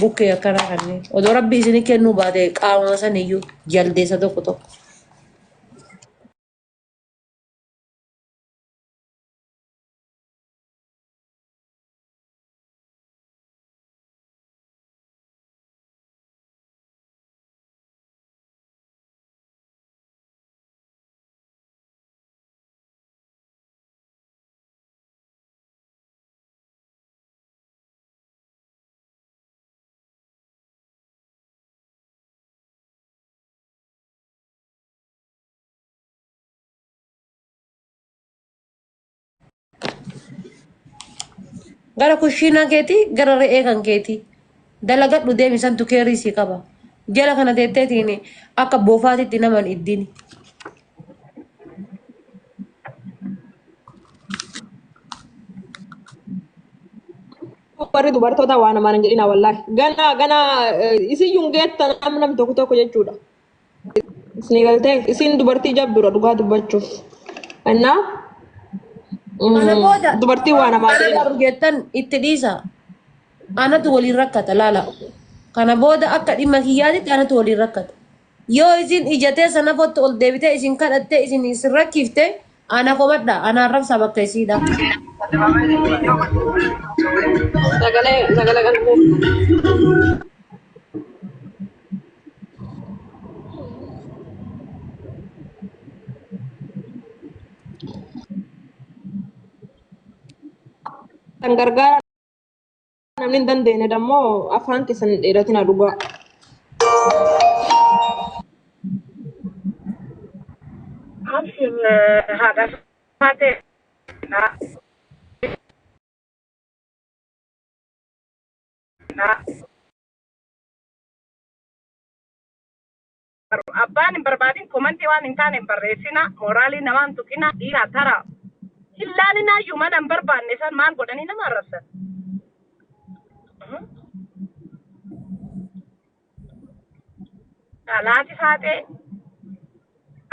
Bukkee akkanaa kanneen. Odoo rabbi isinii kennuu baate qaamuma saniyyuu jaldeessa tokko tokko. Gara kushiinaa keetii gara re'ee kan keetii dalagadhu deemi santu keerii sii qaba. Jala kana teetteetiin akka boofaatitti naman iddini. Warri dubartoota waa namaan hin jedhina wallaahi. Gana gana isiyyuu hin geettan nam tokko tokko jechuudha. Isin galtee isin dubartii jabduudha dhugaa dubbachuuf. Innaa Kana booda dubartii waa namaa kana jedhina. barru jettan itti dhiisa. Anatu waliin rakkata laala. Kana booda akka dhimma kiyyaatitti anatu waliin rakkata. Yoo isin ija teessa nafotti ol deebitee isin kadhattee isin isin rakkifte ana komadha ana arrabsaa bakka isiidha. Sagalee sagalee kan kan gargaara namni hin dandeenye dammoo afaan keessan hin dheeratina dhugaa. Abshir haadha faatee. Abbaan hin barbaadin komantii waan hin taane hin barreessina mooraalii namaa hin tuqina dhiiraa tara hin laalinaayyuu mana hin barbaanne san maal godhanii nama arrabsan. Dhalaati faaxee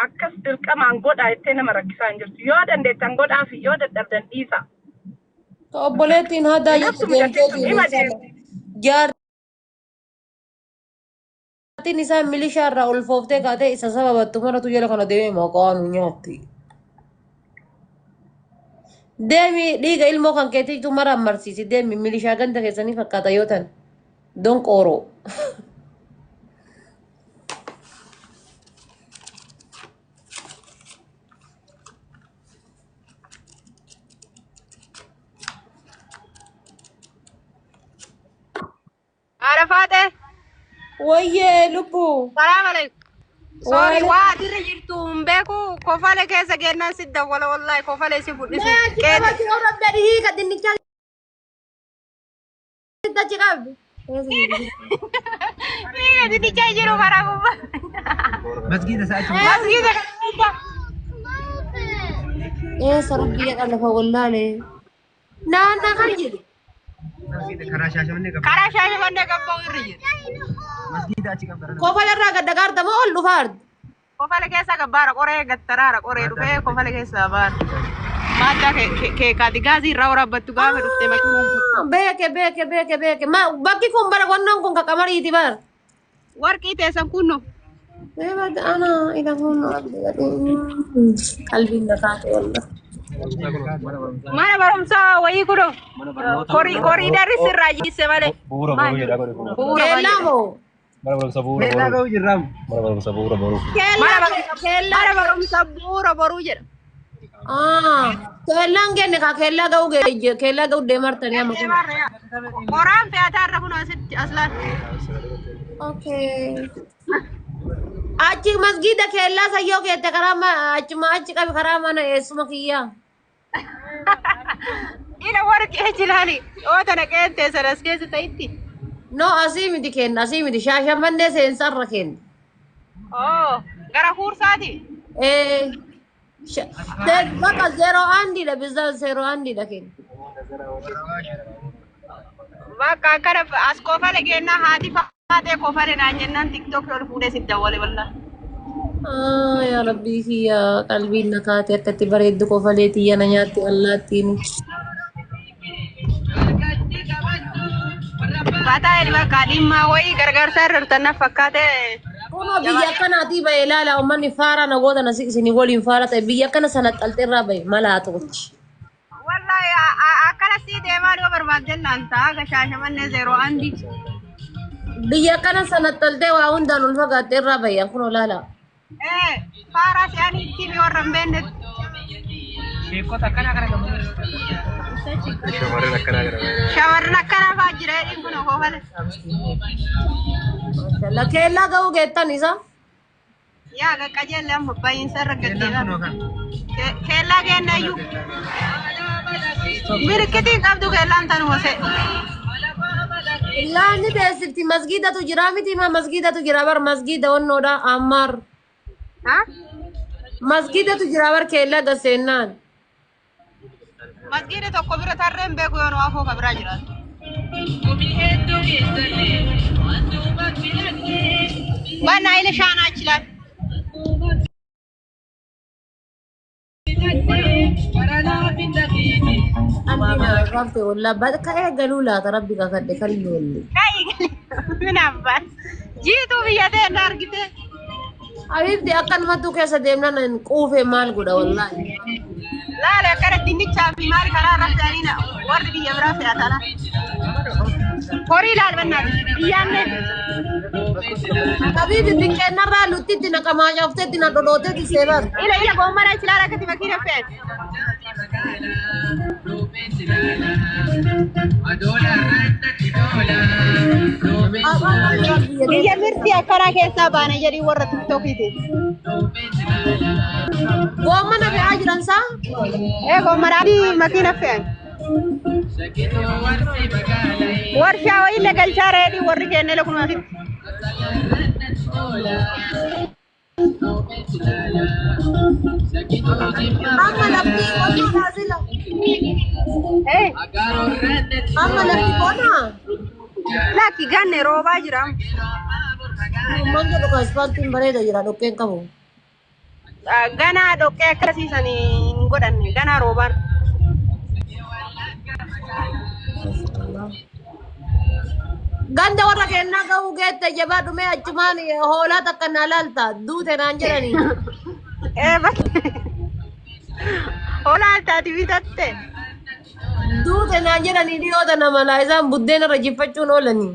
akkas dirqamaan godhaa jettee nama rakkisaa hin jirtu. Yoo dandeettan godhaa fi yoo dadhabdan dhiisaa. Ta obboleettiin hadaa jettu Nafsu mucattiin sun deemteetiin ima hin saba. deemti. Jaartiin isaa milishaa irraa ulfooftee kaatee isa sababattu maratu jala kana deemee maqaa nu nyaatti. Deemi dhiiga ilmoo kan keetiitu maraan marsiisi deemi milishaa ganda keessanii fakkaata yoo tan donqooroo. Haadha Faaxee. Wayyee lubbuu. Salaam alaikum. Sorry, Waalaikum. waa atirra jirtu hin beeku. Kofale keessa geennaan si dawwala wallahi kofale si fudhisu. Mee achi Qeete. qabatti yoo rabbi adii hiika dinnichaa sitti achi qabdi. Dhiiga dinnichaa jiru karaa gubbaa. Masgiida isaa achi Masgiida kana gubbaa. Eessa rabbi jedha lafa wallaalee. Naannaa kan jedhu. Masgiida karaa Shaashamannee qaba. Karaa Shaashamannee gabba'u irra jiru. Masgiida achi qaba. Kofala irraa gad dhagaarta moo ol dhufaarti? Kofale keessa gabbaara qoree gattaraara qoree dhufee kofale keessa baara. Maaddaa keekaati gaazii irraa waraabbattu gaafa dhuftee makiinaan. Beeke beeke beeke beeke. Ma bakki kun bara wannoon kun ka qamariiti bara. Warqii teessan kunno. Beebad ana ila kun qalbiin na kaate wallah. Mana barumsaa wayii kuno. Koriidarri sirraa jisse malee. Bu'uura boruu jedha godhe kun. Bu'uura Keellaa malee. moo? Mana barumsa bu'uura Meeqaa boruu. ga'u jirraam. Mana barumsa bu'uura boruu. Keellaa keellaa Mana barumsa bu'uura boruu jedha. Ah, keellaan kenne ka keellaa ga'u geejje keellaa ga'u deemartanii amma kun. Qoraan fe'ataa irra kun asitti aslaan. Okay. Achi masgiida keellaa sayyoo keette karaa achuma achi qabi karaa mana eessuma kiyyaa. Ila warqee jilaani. Yoo tana qeentee sana as keessa ta'itti. No asii miti kenna asii miti shaashamannee seensarra kenna. Oo gara huursaati. Eh, bakka zeeroo andiidha bizaan zeeroo andiidha kenna. Bakka akkana as kofale kennaa haati faatee kofale naan jennaan tiktookii ol fuudhee si dawwale wallah. Ah, yaa rabbii kiyya qalbiin na kaate akkatti bareeddu kofalee tiyya na nyaatti allaattiin. Fataa jedhi bakka dhimma wayii gargaarsa irra dhuftan na fakkaate. Kunoo biyya akkanaatii bahe ilaala uummanni faara nagoota na isinii waliin faara ta'e biyya akkana sana xalxee irraa bahe malaa tochi. Wallahi akkana sii deemaa yoo barbaadde laalta haga Shaashamannee zeeroo andi. Biyya akkana sana xalxee waa hundaan ol fagaattee irraa bahe kunoo ilaala. Ee faaraa si'anii itti mi warra hin beeknetti. Sheekota akkanaa kana gammachuu. Shamarran akkanaa kana. Shamarran akkanaa fa'aa jira jedhiin kun kofale. Mashallah keellaa ga'uu geettan isa. Yaa qaqqajeelle amma baay'insa irra Keellaan gaddeebi'an. kunoo kan. Keellaa keenna iyyuu. Milikitiin qabdu keellaan tanuma se'e. Illaa inni teessifti masgiidatu jira miti maa masgiidatu jira bar masgiida wannoodha ammaar. Ha? Masgiidatu jira bar keellaa gaseennaan. Masgiida tokko bira tarreen beeku yoo nu afoo ka biraa jiraatu. Waan ile shaanaa ይችላል። Andi na rafte wallaa bakka eegaluu laata rabbi kakadhe kan loolli. ምን አባት jiituu biyya ta'e na argite. Habibti akkanumattuu keessa deemnaan hin quufe maal godha wallaahi. Laale akkana dinnichaa fi maal karaa irra fe'anii warri biyya biraa fe'atana. Horii laal bannaati biyyaan Habibti xiqqeennarraa luttitti na qamaashaaftetti na dhodhootetti seebar. ila ila goommana ይችላል akkatti makiina fe'an. Biyya mirti akkanaa keessaa baana jedhii warra tiktookiiti. Goommana fe'aa jiran saa? Ee goommana adii makiina fe'an. Warshaa wayii galchaa reedii warri kennee lakuma asitti. Amma lafti qonnaa taasila. Ee Amma lafti qonnaa. lakki ganne roobaa jira. Uummanni jedhu kan ispaaltiin bareeda jira dhoqqeen qabu. Ganaa dhoqqee akkasiisan hin godhanne ganaa roobaan. Ganda warra kennaa ga'uu geette jabaa dhumee achumaan hoolaa takka naa laalta duute naan jedhanii. Ee bakki hoolaa taati bitatte. Duute naan jedhanii dhiyoota nama laa isaan buddeena irra jiffachuun oolanii.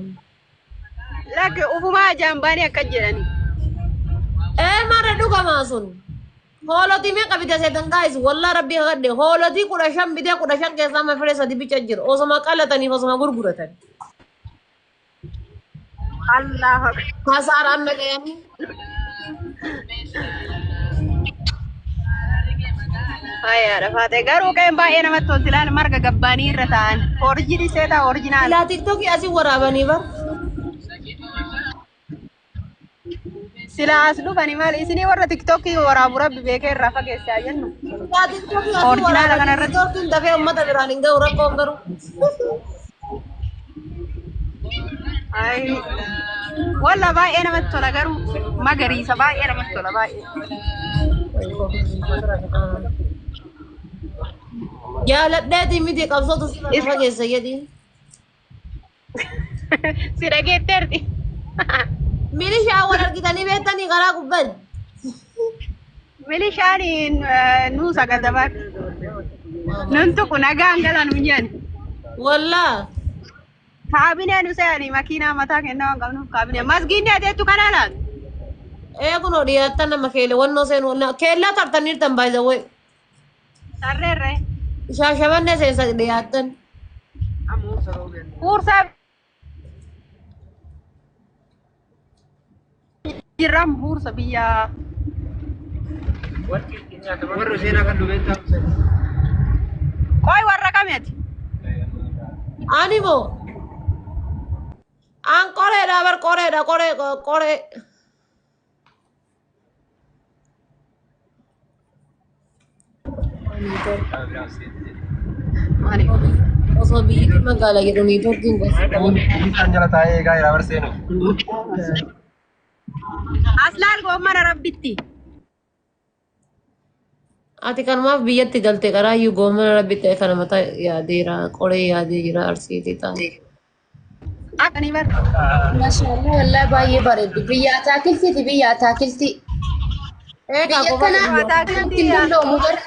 Lakki ufumaa ajaa'ibanii akka jedhani. Ee marra dhugamaa sun. Hoolotii meeqa bite seetan gaayis wallaa rabbii kakadhe hoolotii 15 bitee 15 keessaa amma firee sadi bicha jira osoma qalataniif osoma gurguratan. Allahu akbar. Kasaaraan nagayanii. Fayyaadha faate garuu qeen baay'ee namatti tolti ilaali marga gabbaanii irra taa'an. Orijinii seetaa orijinaal. Ilaa tiktookii asii waraabanii bar. Silaa as dhufani maali isinii warra tiktookii waraabu rabbi beekee irraa fageessaa jennu. Ilaa tiktookii asii Orijinaala waraabanii kana irratti. tiktookiin dafee uummata biraan hin ga'u rakkoon garuu. Ay walla baay'ee namatti tola garuu magariisa baay'ee namatti tola baay'ee. Jaaladheeti miti qabsootu sirra lafa keessa jedhi. Si dhageetteerti. Milishaa wal argitanii beektanii karaa gubbaan. Milishaan nuu sagadabaatti. Nun tuqu nagaan galan miyyaan. Wallaa. Kaabinee nu se'anii makiinaa mataa kennaa waan qabnuuf kaabinee. Masgiinni adeettu kana laata? Ee kunoo dhiyaattan nama keelle wannoo seenu keellaa tartaniirtan baay'isawwee. Sarreerree. Shaashamannee seensa dhiyaattan. Huursaa jirran huursa biyya. Warri seenaa kan dhufeen taa'u. Qoy warra kameeti? Ani moo an qoreedha bar qoreedha qoree qoree. Osoo biyyi magaalaa jedhu niitoorkiin gosa qabu. Isaan jala taa'ee eegaa jira bar seenu. As laal goommana rabbitti. Ati kanumaaf biyyatti galte qaraayyuu goomana rabbi ta'e kana mataa yaadeera qoree yaadee jira arsiitii ta'a. Akka ni bar. Maashaallah wallahi baay'ee bareeddu. Biyya ataakiltiiti biyya ataakiltii. Eegaa Biyya qofa akkanaa Ataakiltii ittiin dulloomu bara.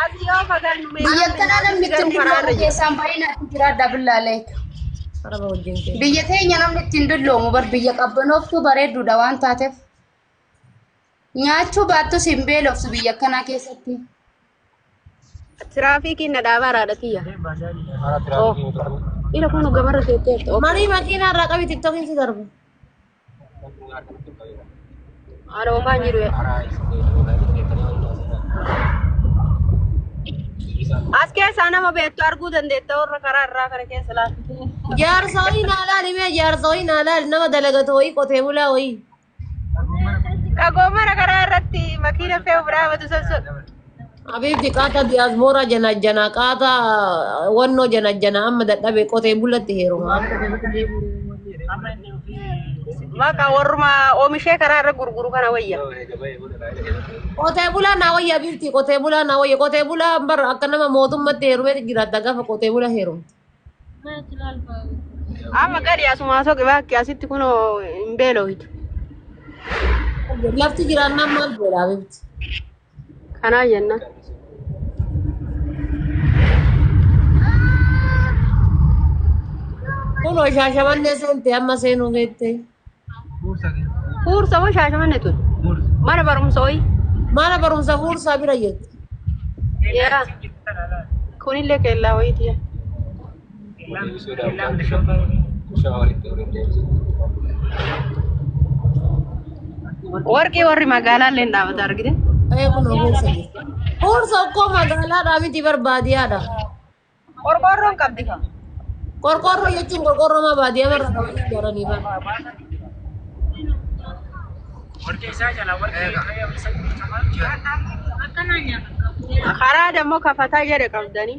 As yoo fagaannu Biyya akkanaa namni ittiin dulloomu keessaan baay'inaan jiraadha billaalee. Araba wajjin kee. Biyya teenya namni ittiin dulloomu bar biyya qabbanooftuu bareedduudha waan taateef. Nyaachuu baattus hin beeloftu biyya akkanaa keessatti. Tiraafikiin na dhaabaa raadhatiyya. Ila kun gamarra teetteertu. Marii makiinaa irraa qabi tiktokiin si darba. Ana homaa hin jiru. As keessaa nama beektu arguu dandeetta warra karaa irraa kana keessa laatu. Jaarsa wayii naa laali mee jaarsa wayii naa laali nama dalagatu wayii qotee bulaa wayii. Kagoomara karaa irratti makiina fe'u biraa batu sassu. Habiibti qaata diyaasbooraa jana jana qaata wannoo jana jana amma dadhabe qotee bulatti heeruma. Maqaa warruma oomishee karaa irra gurguru kana wayya. Qotee bulaa naa wayya habiibti qotee bulaa naa wayya qotee bulaa bar akka nama mootummatti heerumeeti jiraatta gaafa qotee bulaa heerumte. Amma gadi asumaa soqi baakki asitti kunoo hin beeloohitu. Lafti jiraannaan maal godha habiibti? Kanaa jenna. Kunoo shaashamannee seente amma seenuu geette. Huursa moo shaashamanne tun? Mana barumsa hoyi. Mana barumsa huursaa bira jirti. Yaa. Kunillee kellaa wayiiti. Warqii warri magaalaa illee dhaabata argite. Ee kunoo huursa jirti. Huursa okkoo magaalaadhaa miti bar baadiyyaadha. Qorqoorroon qabdi kan. Qorqoorroo jechuun qorqoorroo maa baadiyyaa marra qabanii ijaaranii bara. Karaa dammoo kafataa jedhe qabdanii.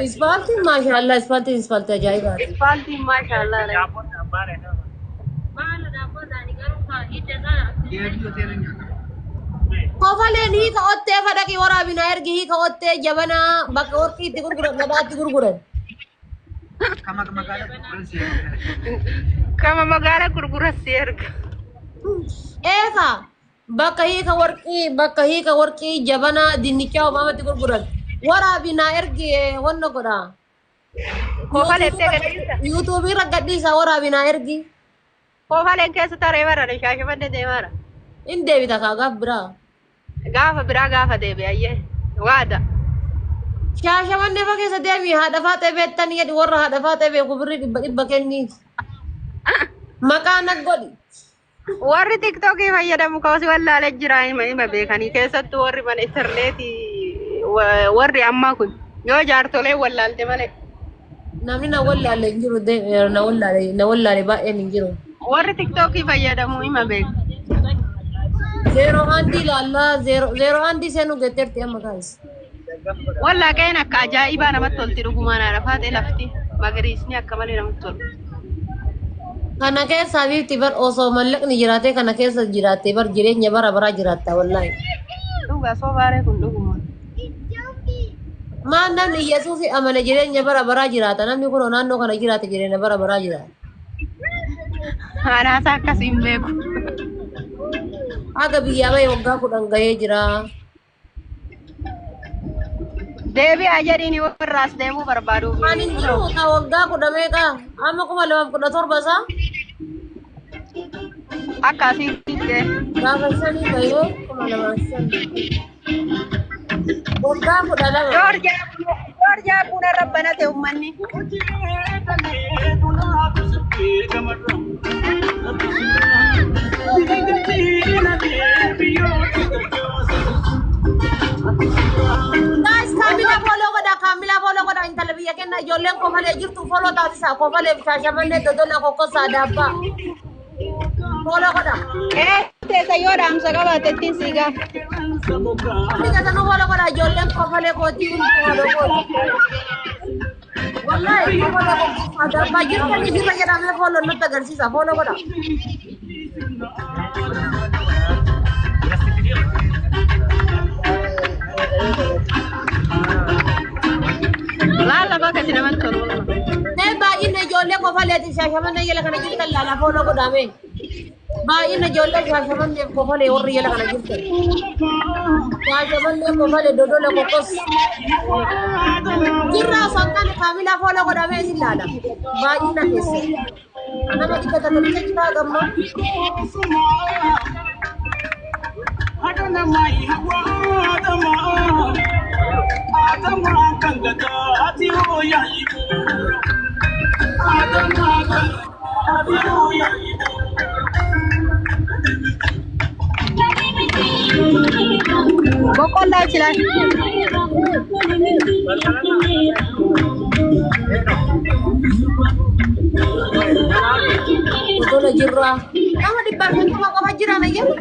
Ispaaltiin maashaallah ispaaltiin ispaaltii ajaa'ibaati. Ispaaltiin maashaallah. Kofaleen hiika ottee fadhaqii waraabinaa ergi hiika ottee jabanaa bakka warqii itti gurguran dhadhaatti gurguran. Kama magaala gurguras si erga. Eefa bakka hiika warqii bakka hiika warqii jabanaa dinnichaa obaamatti gurguran waraabinaa ergi wanna godha. Kofaleettee gadhiisa. Yuutuubii irra gadhiisa waraabinaa ergi. Kofaleen keessa taree barara shaashamanne deemaara. In deebita kaa gaaf biraa. Gaafa biraa gaafa deebi'e ayyee. Waada. Shaashamannee fa keessa deemi haadha faaxee beektanii jedhi warra haadha faaxee beeku birrii dhibba dhibba kenniif. Maqaa nag godhi. Warri tiktookii fayyadamu kaasii wallaalee jira hima hima beekanii keessattuu warri mana intarneetii warri ammaa kun yoo jaartolee wallaalte malee. Namni na wallaalle hin jiru na wallaale na wallaale baay'een hin jiru. Warri tiktookii fayyadamu hima beeku. Zeeroo handii ilaallaa zeeroo zeeroo handii seenuu getteerti amma kaas. Wallaa qe'een akka ajaa'ibaa namatti tolti dhugumaan haadha faaxee lafti magariisni akka malee namatti tolu. Kana keessa habiibti bar osoo mallaqni jiraatee kana keessa jiraattee bar jireenya bara baraa jiraatta wallaahi. Dhugaa soobaaree kun dhuguma. Maal namni Yesuusi amane jireenya bara baraa jiraata namni kun naannoo kana jiraate jireenya bara baraa jiraata. Anaasaa akkasii hin beeku. Haga biyyaa bahee waggaa 10 gahee jira. Deebi'aa jedhiin warraas deemuu barbaaduuf. Ani hin jiru ka waggaa kudha meeqa amma 2017 isaa Akka asitti gaafa shanii bahee 2005 waggaa 12. Joorjaa buna irra banate uummanni. Guys, kaamila follow godha, kaamila follow godha. Intala biyya kenna ijoolleen kofalee jirtu follow taasisa. Kofalee shaashamannee dodola kokkosaa daabbaa. Follow godha. Ee teessa yoo dhaamsa qabaatte ittiin sii gaafa. Hundi keessanuu follow godha. Ijoolleen kofalee kootii hundi follow godha. Wallahi kofalee kokkosaa daabbaa jirtanii jirra jedhamee follow nutti agarsiisa. Follow godha. Laala bakka itti namatti tolu. Mee baay'ina ijoollee kofalee. Kofaleetiif Shaashamannee jala kana jirtan laalaa fooloo godhaame. Baay'ina ijoollee Shaashamanneef Kofalee warri jala kana jirtan. Shaashamannee, Kofalee, Dodola, Kokos. Jirra osoo hin taane kaamilaa fooloo godhamee isin laala. Baay'ina keessa. Nama 100 bicha jiraa gamma. Boqqollaa ይችላል። Dodola jirra. Nama 150 qofa jira na jedhu.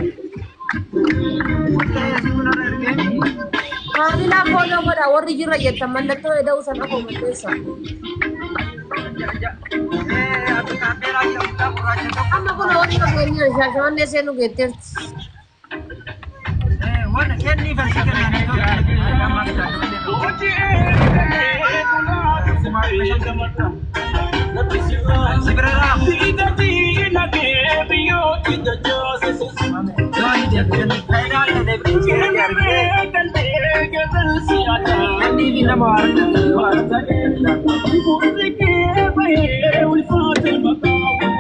Kaamilaa fooloo godha warri jirra jettan mallattoo eda'uu sana afoo malleessa. Amma kun warri nageenyaa Shaashamannee seenuu geetteerti.